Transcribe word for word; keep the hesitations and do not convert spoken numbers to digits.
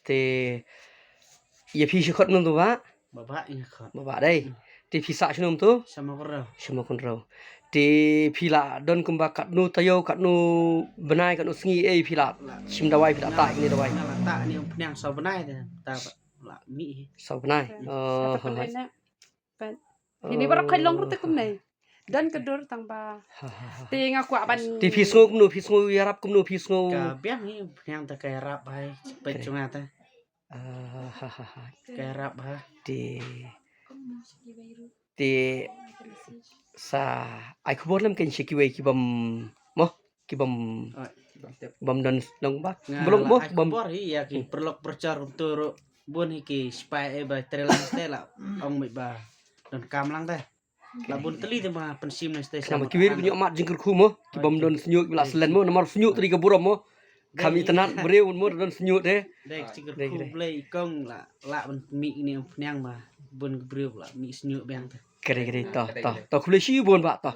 Te ïa phi shi khot mynta ba? Ba ba ïa khot. Ba ba dei. Hmm. Te phi sah shnong mynta? Sha Mawkynrew. Sha Mawkynrew. Te phi la don kumba katno taïew, katno bnai, katno sngi ei phi la shim dawai, phi la tah kine dawai? Nga la tah ne umphniang saw bnai te. Ta ba la mih hi. Saw bnai. Hmm. Oh, ha, ha. Pat. Ini baroh kai long ruh te kumne. Don ka dur tang ba. Ha, ha, ha. Te nga kwah ban. Te phi sngew kumno, phi sngew ïarap kumno, phi sngew. Ka biang hi, biang te ka ïarap bha, peit jong nga te. Ah, ha, ha, ha. Ka ïarap bha. Te. Te. Sa ai khubor lem kein sha kiwei ki bym mo. Ki bym, ah, bym don shnong ba. Nga bym la ai khubor hi ïa ki paralok parachar kumta ruh bun hi ki spy eh ba trei lang te la ong mih ba don kam lang te. La bun tylli te ba pynshim ne te. Namar kiwei ruh ki ñiuh mat jingkyrkhu mo, ki bym don shñiuh ki la slen mo, namar shñiuh te dei ka burom mo. Kham itynnad briew mo don shñiuh te. Dei jingkyrkhu Blei i kong la, la ban mih ne umphniang ba bun ki briew la mih shñiuh biang te. Kare kare to to to khublei shibun ba to.